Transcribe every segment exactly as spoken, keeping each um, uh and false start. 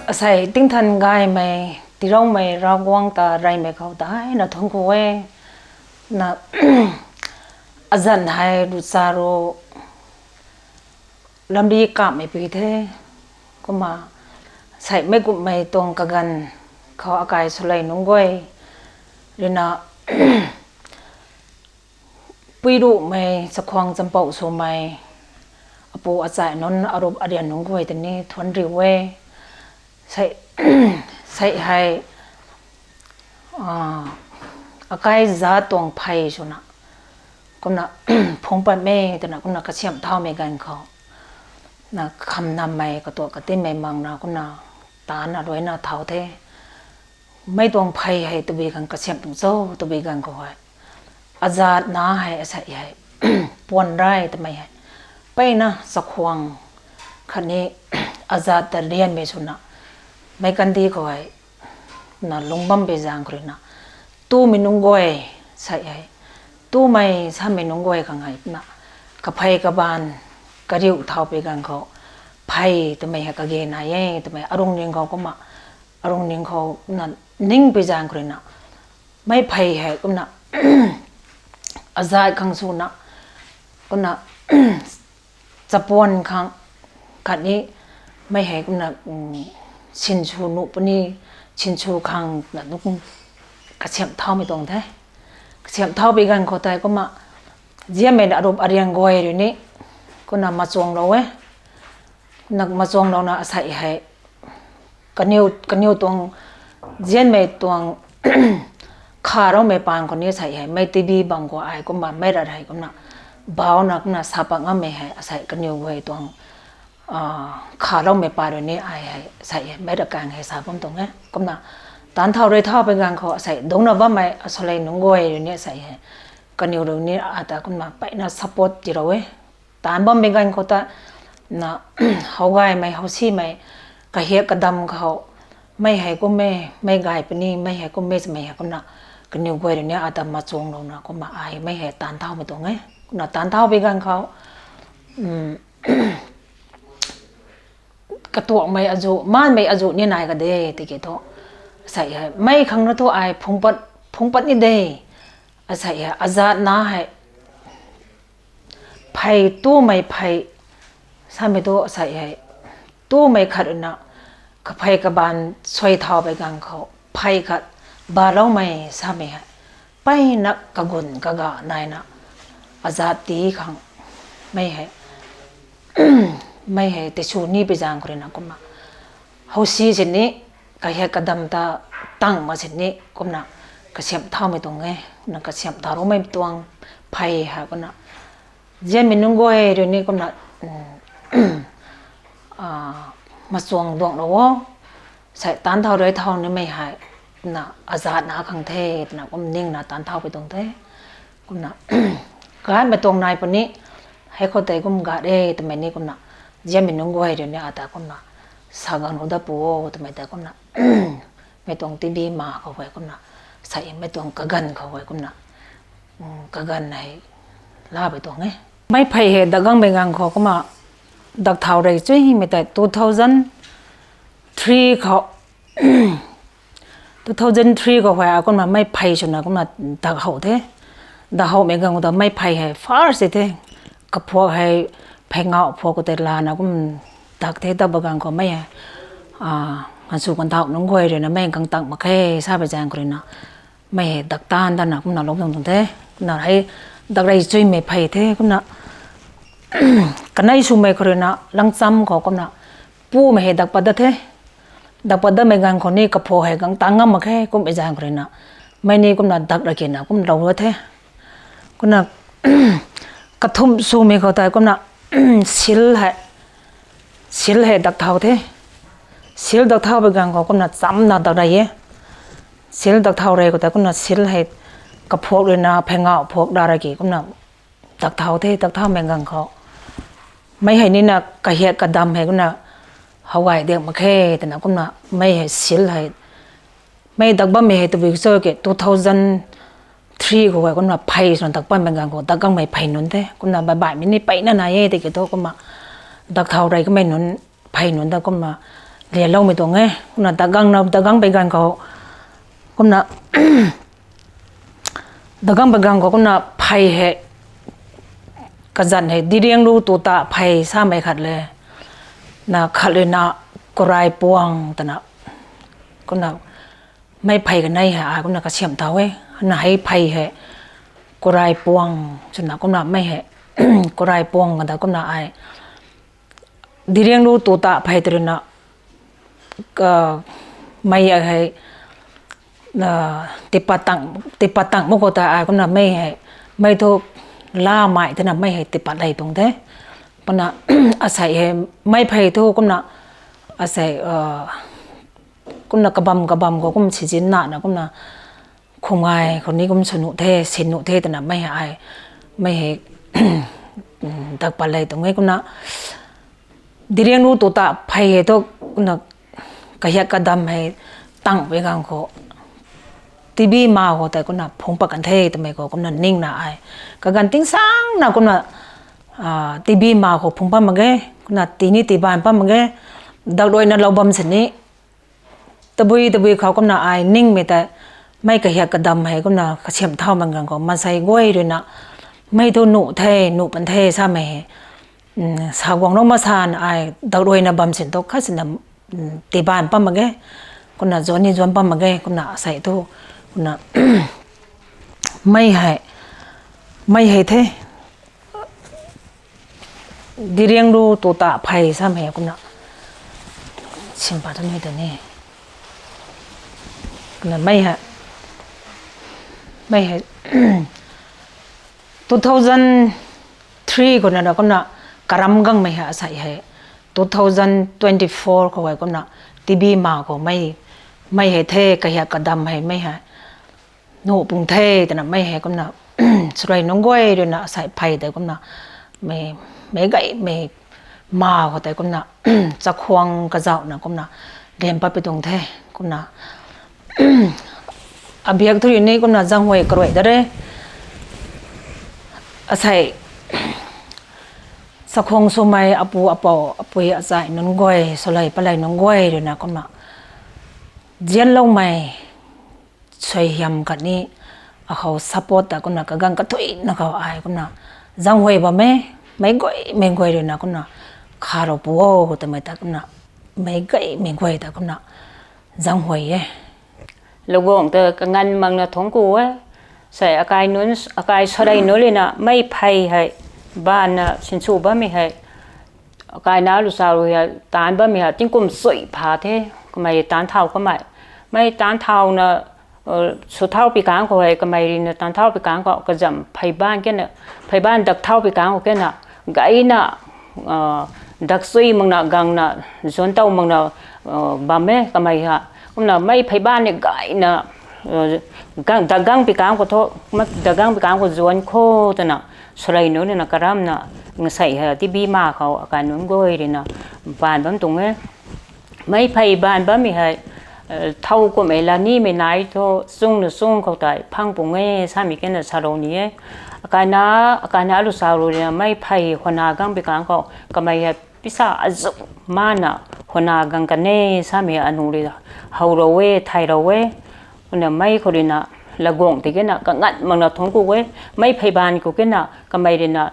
Asei tingthan gaymei, tiiloumei Ravguangc ta reymei khou daina thuanc ku e. Na, azanc hei rucha ru lambi kamhmei pui the. Kumna, sei meic kumhmei tuang kaganv khou akai swlei nunc guay ruina, pui ruhmei, chakhwang champouh swmei, apu achai nunc, arup arian nunc guay ta ni thuanc riu e. Sei, sei hei, akai zat tuang phey swna, kumna, phungc patmei twna kumna kasiamh thaumei ganv khou, na khamnammei katuak katinmei makna kumna, taanna ruina thau the. Mei tuang phey hei tabui khang kasiamh tuang cho, tabui ganv khou hei, azat na hei asei hei, puan rai twmei hei, mpeyna chakhwang khatni azat ta rianmei swna, meic kandih khou hei, na lungc bampui zaeng khou ruina, tumei nunc guay, sei hei, tumei samei nunc guay khang hei na, kaphey kabaanv, kariu thaupui ganv khou, phey twmei hei kage nai e twmei arung ning khou kumna, arung ning khou na, ningpui zaeng khou ruina, mei phey hei kumna, azat khang swna, kumna, chapuan khang, khatni, mei hei kumna, sinsw nuh puni, sinsw khang na, kasiamh thaumei tuang the. Kasiamh thaupui ganv khou tei kumna, ziammei na arup arian guay rui ni, kumna machuanglou e. Na machuanglouna asei hei, kaniw, kaniw tuang, zianmei tuang, kharoumei paan khou ni sei hei, mei tibi bam khou ai kumna meic rat hei kumna, bauna kumna sa pat ngammei hei asei kaniw guay tuang, kharoumei paan rui ni ai hei sei hei meic rat kaeng hei sa bam tuang e. Kumna, taanc thau rui thaupui ganv khou asei dungcna bammei aswlei nunc guay rui ni sei hei, kaniw rui ni ata kumna mpeyna support tiilou e. Taanc bammei ganv khou ta, na, how gaymei, how simei, kahiak kadam khou, mei hei kum e, mei gay puni, mei hei kum e twmei hei kumna, kaniw guay rui ni ata machuanglouna kumna ai mei hei taanc thaumei tuang e. Kumna taanc thaupui ganv khou, katuakmei azuh, maanmei azuh ni nai ka de, tiki thu, asei hei mei khang na thu ai phungc pat, phungc pat ni de, asei hei azat na hei, phey tumei phey, samei thu asei hei, tumei khat ruina, kaphey kabaanv suai thaupui ganv khou phey khat, baloumei samei hei, mpeyna kagun kaga naina, azat ti khang, mei hei, mei hei tisw nipui zaeng khou ruina kumna, how si sini, kahiak kadam ta tang mak sini kumna, kasiamh thaumei tuang e. Na kasiamh thau rumei tuang phey hei kumna, zianmei nunc guay rui ni kumna, machuang duanglou o, sei taanc thau rui thau nimei hei, na azat na khang the twna kum ningna taanc thaupui tuang the. Kumna, gatmei tuang nai puni, hei khou tei kum gat e twmei ni kumna, ziammei nunc guay rui ni ata kumna, sa ganglou dat pu o twmei tei kumna, mei tuang tibi ma khou hei kumna, sei mei tuang kaganv khou hei kumna, kaganv hei, lapui tuang e. Mei phey hei dak gangmei ganv khou kumna, dak thau rei chuimei tei two thousand three khou, two thousand three khou hei kumna mei phey swna kumna dak how the. Dak howmei ganv khou ta mei phey hei first e the. Kaphuak hei phey ngauh phuak khou tei lana kum dak the, dak ba ganv khou mei hei, gansu kandauh nunc guay ruina mei gang tang mak khe, sa pei zaeng khou ruina, mei hei dak taanv dana kumna lou tuang tuang the. Kumna hei dak rei chuimei phey the kumna, kanei swmei khou ruina langcham khou kumna, pumei hei dak pat dat the. Dak pat datmei ganv khou ni kaphuak hei gang tang ngam mak khe kummei zaeng khou ruina, mei ni kumna dak ra kina kum lou a the. Kumna, kathumh swmei khou tei kumna, sil hei, sil hei dak thau the. Sil dak thau pei ganv khou kumna chamna dak rei e. Sil dak thau rei khou tei kumna sil hei kaphuak ruina phey ngauh phuak da ra ki kumna dak thau the, dak thaumei ganv khou. Mei hei nina kahiak kadam hei kumna how gay diak mak khe twna kumna mei hei sil hei, mei dak bammei hei tabui cho ki two thousand three khou hei kumna phey swna dak bammei ganv khou dak gangmei phey nunc the. Kumna baih baihmei ni mpeyna nai e tiki thu kumna dak thau rei kamei nunc phey nunc ta kumna lialoumei tuang e. Kumna dagang na, dagang pei ganv khou, kumna, dagang pei ganv khou kumna phey hei, kazanc hei diriang ru tu ta phey samei khat le, na khat le na kuray puang twna, kumna, mei phey kanei hei ai kumna kasiamh thau e. Na hei phey hei kuray puang swna kumna mei hei, kuray puang kata kumna ai diriang ru tu ta phey tw rui na, mei hei, tipat tang mak khou ta ai kumna mei hei, mei thu lamei twna mei hei tipat lei tuang the. Kumna, asei hei, mei phey thu kumna, asei, kumna kabam kabam khou kum sizin nana kumna, khumngai khou ni kum sw nuh the, sin nuh the twna mei hei ai, mei hei, dak pat lei tuang e kumna, diriang ru tu ta phey hei thu, kumna, kahiak kadam hei tang pui ganv khou, tibi ma khou tei kumna phungc pat kan the twmei khou kumna ningna ai, kaganv tingsangna kumna, tibi ma khou phungc pat mak ge, kumna tini tiban pat mak ge, dak ruina lou bam sini, tabui tabui khou kumna ai ningmei tei, mei kahiak kadam hei kumna kasiamh thaumei ganv khou maansei guay ruina, mei thu nuh the, nuh pan the samei hei, sa guang rou masan ai dak ruina bam sin tu khat sina, tiban pat mak ge, kumna zuan ni zuan pat mak ge, kumna asei thu, kumna, mei hei, mei hei the, diriang ru tu ta phey samei kumna, simpa tu ni ta ni, kumna mei hei, mei hei, two thousand three khou na kumna, karam gangmei hei asei hei, two thousand twenty four khou hei kumna, tibi ma khou mei, mei hei the kahiak kadam hei mei hei, nuh pung the twna mei hei kumna, swrei nunc guay ruina asei phey tei kumna, mei, meic gaymei ma khou tei kumna, chakhwang kazauhna kumna, lian pat pi tuang the, kumna, abiak thu rui ni kumna zaenghuay karuai da re. Asei, chakhwang swmei apu apou, apui achai nunc guay, swlei palei nunc guay ruina kumna, zianloumei, suaihiam khatni, akhou support ta kumna kaganv kathuina khou ai kumna, zaenghuay bam e, meic guaymei guay ruina kumna, kharou pu o twmei ta kumna, meic gaymei guay ta kumna, zaenghuay e. Laguang ta kanganv makna thuanc ku e. Sei akai nunc, akai sarei nunc lina mei phey hei, baanvna sinsw bammei hei, akai na lu sa rui hei taanc bammei hei tingkum sui pha the, kamei taanc thau kamei. Mei taanc thauna, sw thau pi kang khou hei kamei ruina taanc thau pi kang khou kazam phey baanv kena, phey baanv dak thau pi kang khou kena, gayna, dak sui makna gangna, zuanc tow makna, bam e kamei ha. Kumna mei phey baanv ni gayna, dak gang pi kang khou thu, dak gang pi kang khou zuanc khou twna, sarei nunc ruina karamna, ngasei hei tibi ma khou akai nunc guay ruina, baanv bam tuang e. Mei phey baanv bammei hei, thau kummei la nimei nai thu, chungna chung khou tei phang pung e samei kena sarou ni e. Akai na, akai na lu sa rui ruina mei phey hwana gang pi kang khou, kamei hei pisa azu mana hwana gang kan e samei anu rui how rou e, thay rou e. Kumna mei khou ruina, laguang tei kena kanganv makna thuanc ku e. Mei phey baanv khou kena kamei ruina,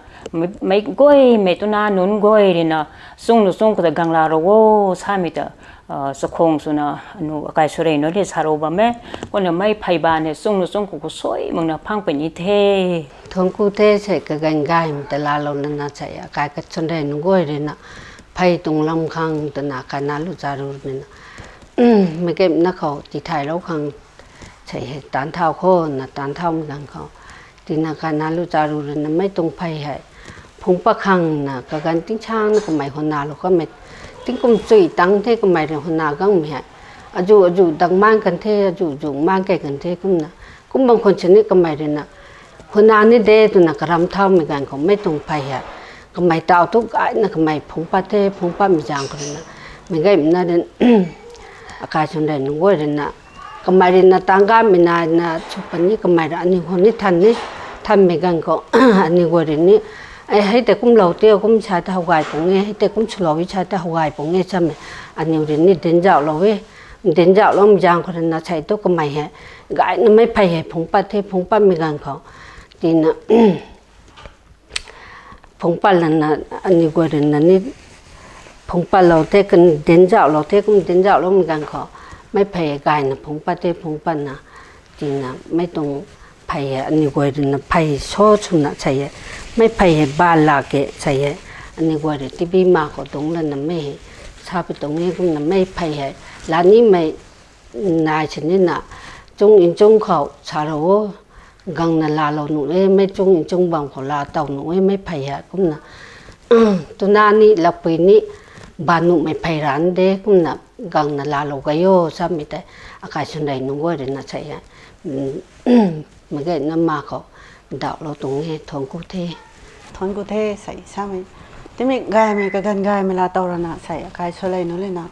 meic guaymei twna nunc guay ruina, chungna chung khou ta gang la rou o samei ta, chakhwang swna anu akai sarei nunc le sarou bam e. Kumna mei phey baanv hei chungna chung khou khou sui makna phang puni the. Thuanc ku the sei kaganv gaymei ta laalou nana sei akai kasarei nunc guay ruina, phey tuang lam khang twna akai na lu sa rui ruina, meic gaymei na khou tithaylou khang, sei hei taanc thau khou na taanc thaumei ganv khou, tina akai na lu sa rui ruina mei tuang phey hei, phungc pat khang na kaganv tingsangna kamei hwanalou kamei, tingkum sui tang the kamei rui hwana gangmei hei, azu azu dang maan kan the, azu azu maan key kan the kumna, kum bam khwan sini kamei ruina, hwana ni de twna karam thaumei ganv khou mei tuang phey hei, kamei taw tu gayna kamei phungc pat the, phungc patmei zaeng khou ruina, meic gaymei na rui, akai sarei nunc guay ruina, kamei ruina taanc gaymei na na sw puni kamei rui aniw khou ni than ni, thanmei ganv khou, aniw guay rui ni, Hei tei kumlou tei kum sa ta how gay pung e, hei tei kum swlou e sa ta how gay pung e samei. Aniw rui ni dinzauhlou e. Dinzauhlou zaeng khou rui na sei tu kamei hei gayna meic phey hei phungc pat the, phungc patmei ganv khou tina phungc pat lana aniw guay rui na ni phungc patlou the, dinzauhlou the, kum dinzauhloumei ganv khou meic phey gayna phungc pat the, phungc patna tina meic tuang phey hei aniw guay rui na phey so swna sei e, meic phey hei bala ke sei e, aniw guay rui tibi ma khou dungc lana mei hei sa pi tuang e. Kumna meic phey hei lanimei nai sinina chung nchung khou sa ro o, gangna laalou nuh e, meic chung nchung bam khou laa tow nuh e meic phey hei. Kumna twna ni lapui ni ba nuhmei phey ranc de, kumna gangna laalou gay o samei tei akai swn rey nunc guay rui na sei e, mei gayna ma khou dauhlou tuang e, thuanc ku the. Thuanc ku the sei samei. Timei gaymei kaganv gaymei laa tow rana sei akai swn rey nunc le na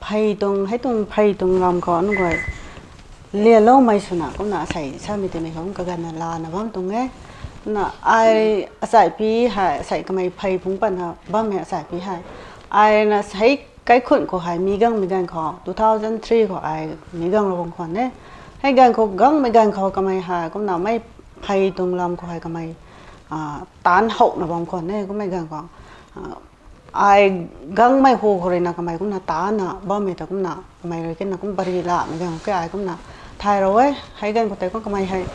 phey tuang, hei tuang phey tuang lam khou nunc guay lialoumei swna kumna sei samei timei khou kaganvna laana bam tuang e. Kumna ai achaipi hei sei kamei phey phungc patna bammei achaipi hei, ai na sei kaikhunc khou hei mi gangmei ganv khou two thousand three khou ai mi ganglou bam khwan e. Hei ganv khou gangmei ganv khou kamei hei kumna meic phey tuang lam khou hei kamei taanc howna bam khwan e. Kummei ganv khou ai gangmei hu khou rui na kamei kumna taancna bammei ta kumna kamei rui kena kum pary lamei ganv khou ke ai kumna thay rou e. Hei ganv khou tei kum kamei hei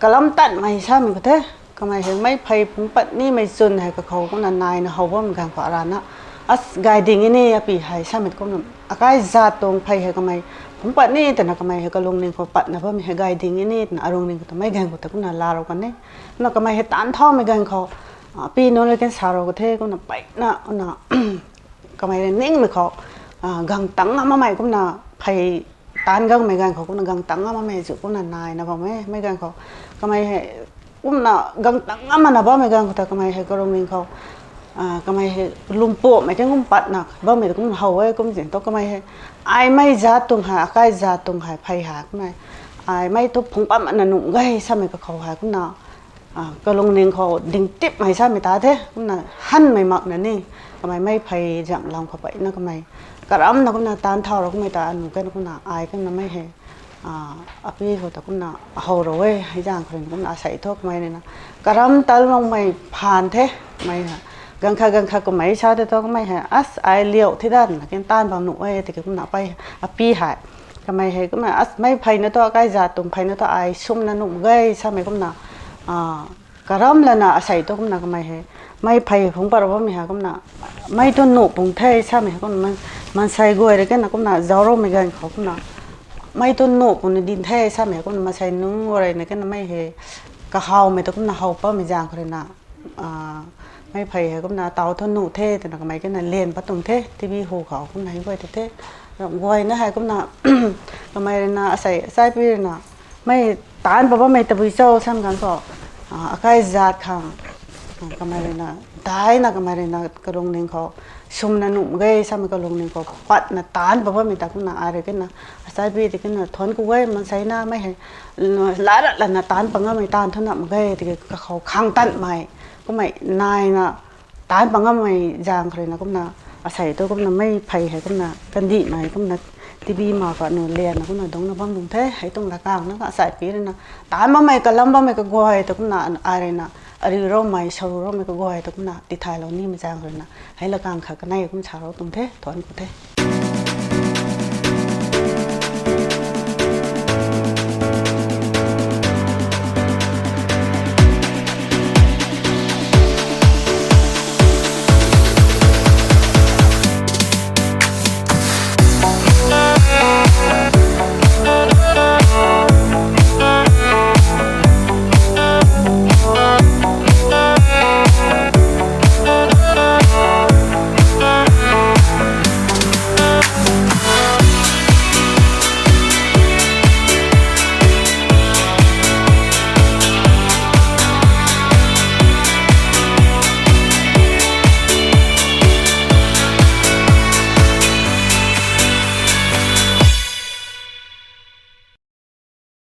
kalam tanmei samei khou the, kamei hei meic phey phungc pat nimei chwn hei kakhou kumna naina how bammei ganv khou arana, as gay ding e ni api hei samei kumna akai zat tuang phey hei kamei phungc pat ni twna kamei hei kalungning khou patna bammei hei gay ding e ni twna alungning khou ta mei ganv khou ta kumna laa rou kan e. Kumna kamei hei taanc thaumei ganv khou api nunc rui kan sa rou ka the kumna peyna kumna kamei rui ningmei khou gang tangc ngam makmei kumna phey taanc gangmei ganv khou kumna gang tangc ngam makmei zu kumna naina bam e mei ganv khou. Kamei hei kumna gang tangc ngam makna bammei ganv khou ta kamei hei kalungning khou kamei hei lumpumei kan kum patna bammei ta kum how e. Kumzin thu kamei hei ai mei zat tuang hei, akai zat tuang hei phey hei kumna ai mei thu phungc pat makna nuh gay samei kakhou hei kumna kalungning khou dingtipmei samei ta the. Kumna hanmei makna ni kamei mei phey zam lam khou peyna kamei karamna kumna taanc thau rou kummei ta anu kan kumna ai kumna mei hei api khou ta kumna how rou e. Hei zaeng khou rui kumna asei thu kamei rui na karam tal makmei phaan the. Kamei hei ganv khat ganv khat kummei sa the thu kamei hei as ai liau thi dan na kan taanc bam nuh e tiki kumna api hei kamei hei kumna as mei pheyna thu akai zat tuang pheyna thu ai swmna nuh mak ge samei kumna karam lana asei thu kumna kamei hei mei phey phungc pat rou bammei hei kumna mei tu nuh pung the samei hei kumna maansei guay rui kena kumna zauc roumei ganv khou kumna mei tu nuh pung ni din the samei hei kumna maansei nunc guay rui na kena mei hei kahawmei ta kumna how patmei zaeng khou rui na mei phey hei kumna taw thu nuh the twna kamei kena lan pat tuang the, TV hu khou kumna hei guay tu the. Guayna hei kumna kamei rui na asei achaipi rui na mei taanc pat bammei tabui cho sam ganv khou akai zat khang kamei rui na daina kamei rui na kalungning khou swmna nuh mak ge samei kalungning khou patna taanc pat bammei ta kumna ai rui kena achaipi ti kena thuanc ku e. Maanseina mei hei lat lat lana taanc pat ngammei taanv thu na mak ge tiki kakhou khang tanmei kummei naina taanc pat ngammei zaeng khou rui na kumna asei thu kumna mei phey hei kumna kandihmei kumna TV ma khou anu lianna kumna dungcna bam tuang the. Hei tuang lakang na achaipi rui na taanc bammei kalam bammei kaguay ta kumna ai rui na ariu roumei saru roumei kaguay ta kumna tithaylou nimei zaeng khou rui na hei lakang khat kanei kum sa rou tuang the, thuanc ku the.